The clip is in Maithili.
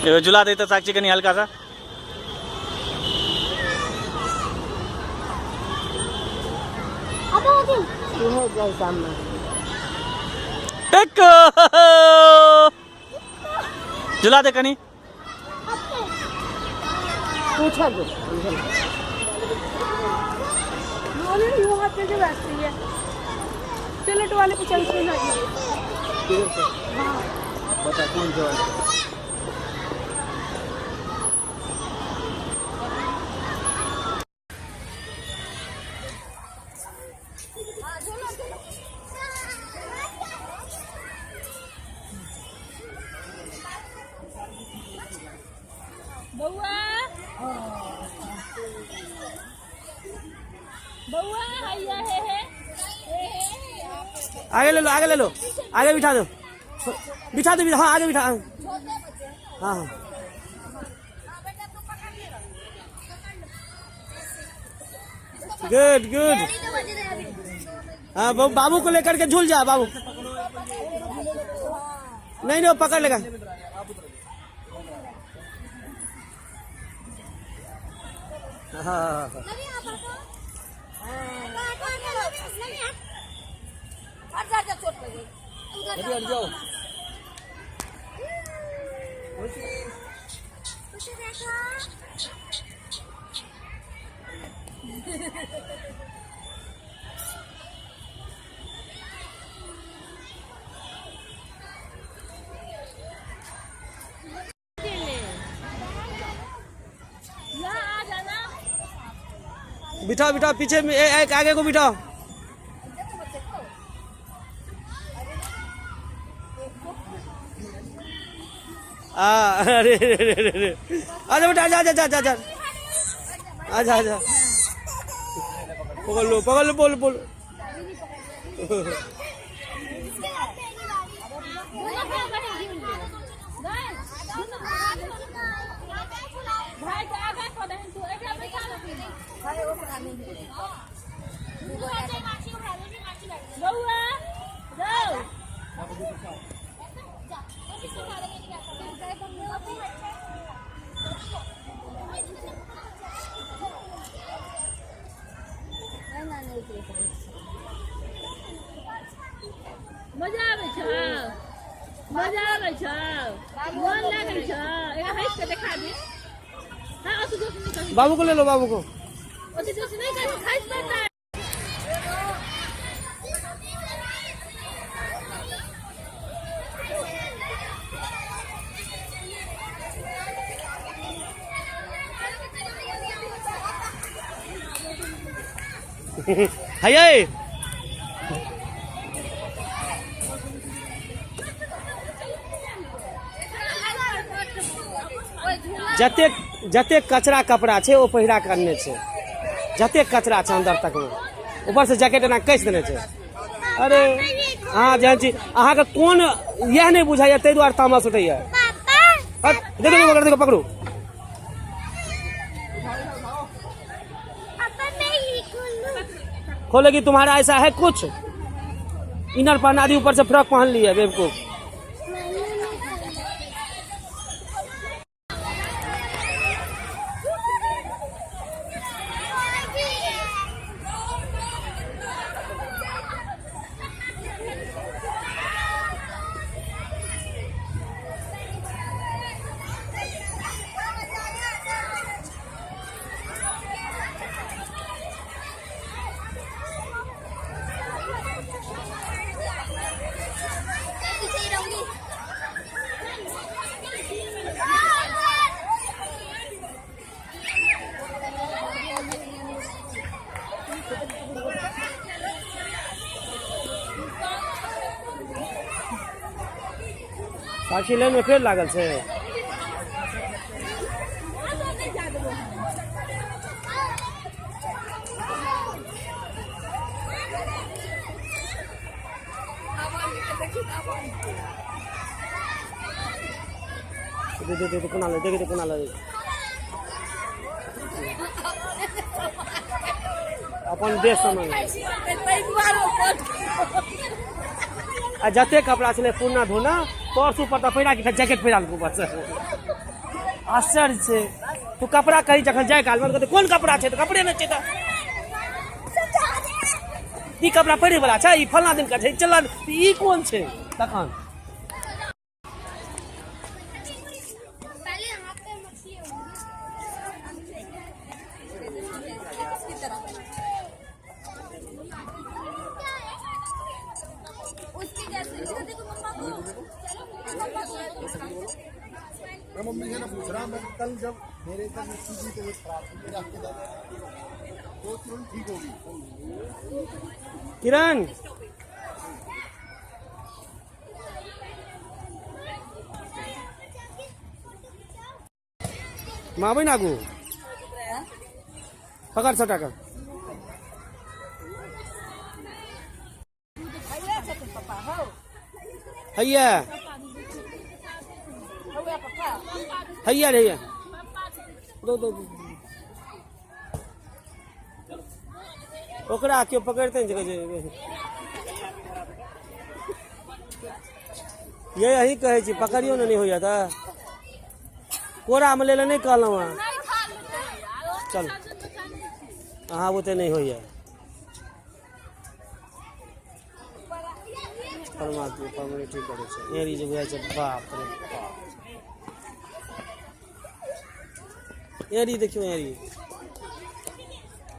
एगो झुला दे तऽ साक्षी कनि हल्का सा। टेक झुला दे कनि। चलो वाले पे चल सुन। बता कौन से वाले? बउआ बउआ हैया हे हे आगे ले लो, आगे ले लो, आगे बिठा दो, बिठा दो, हाँ आगे बिठा। हाँ हाँ गुड गुड। हाँ बाबू को लेकर के झूल जा बाबू। नहीं नहीं वो पकड़ लेगा। हाँ जाओ। यहाँ आ जाना। बिठाओ बिठाओ पीछे में, एक आगे को बिठाओ। अरे अरे अरे अरे आजा बेटा, आजा आजा आजा आजा आजा आजा, पकड़ लो पकड़ लो, बोल बोल। भाई के आगा कऽ दहीन तू, एकरा बैठा बउआ जाओ। मजा आबै छौ, मजा आबै छौ, मन लागै छौ। एकरा हँसि के देखा दे। हाँ ओते जोर से नहीं कही। बाबू को ले लो, बाबू को। ओते जोर से नहीं कही, हँसि पड़ता। हैया जतेक जतेक कचरा कपड़ा छै ओ पहिरा के अनने छै, जतेक कचरा छै अंदर तक में, ऊपर से जैकेट एना कसि देने छै। अरे अहाँ जेहन छी अहाँके कोन इएह नहि बुझाइया, ताहि दुआरे तामस उठैया। हट, देखो देखो देखो पकड़ू। खोलेगी तुम्हारा ऐसा है कुछ? इनर पहना दी, ऊपर से फ्रॉक पहन ली है बेवकूफ। साक्षी लाइन में फेर लागल छै। दे दे दे कोना ले, देख दे कोना ले, अपन देश समझ। आ जते कपड़ा छलै पुरना धोना तोर ऊपर तऽ पहिरा के फेर जैकेट पहिरा लेलकै ऊपर से। आश्चर्य छै। तू कपड़ा कही जखन जाय काल मे कोन कपड़ा छै, तऽ कपड़े नहि छै, तऽ ई कपड़ा पहिरे वाला छै, ई फलना दिन का छै, चिल्ला ई कोन छै तखन। मैं मम्मी से ना पूछ रहा मैं कल जब मेरे इधर मिस्त्री की तबीयत खराब थी, मेरे आपके दादा वो तुरंत ठीक हो गई। किरण माँ आबै ने आगू पकड़ सबटा के। हैया हैया रे हैया, दो दो दो। ओकरा केओ पकड़ते ने छै, ये यही कहै छी, पकड़ियो ने नहि होइया तऽ कोरामे लै लए नहि कहलहुँ हँ। चल अहाँ बुते नहि होइया। परमात्मा परमात्मा करै छै। एड़ी जे बुझाइ छै, बाप रे बाप, एड़ी देखियौ एड़ी।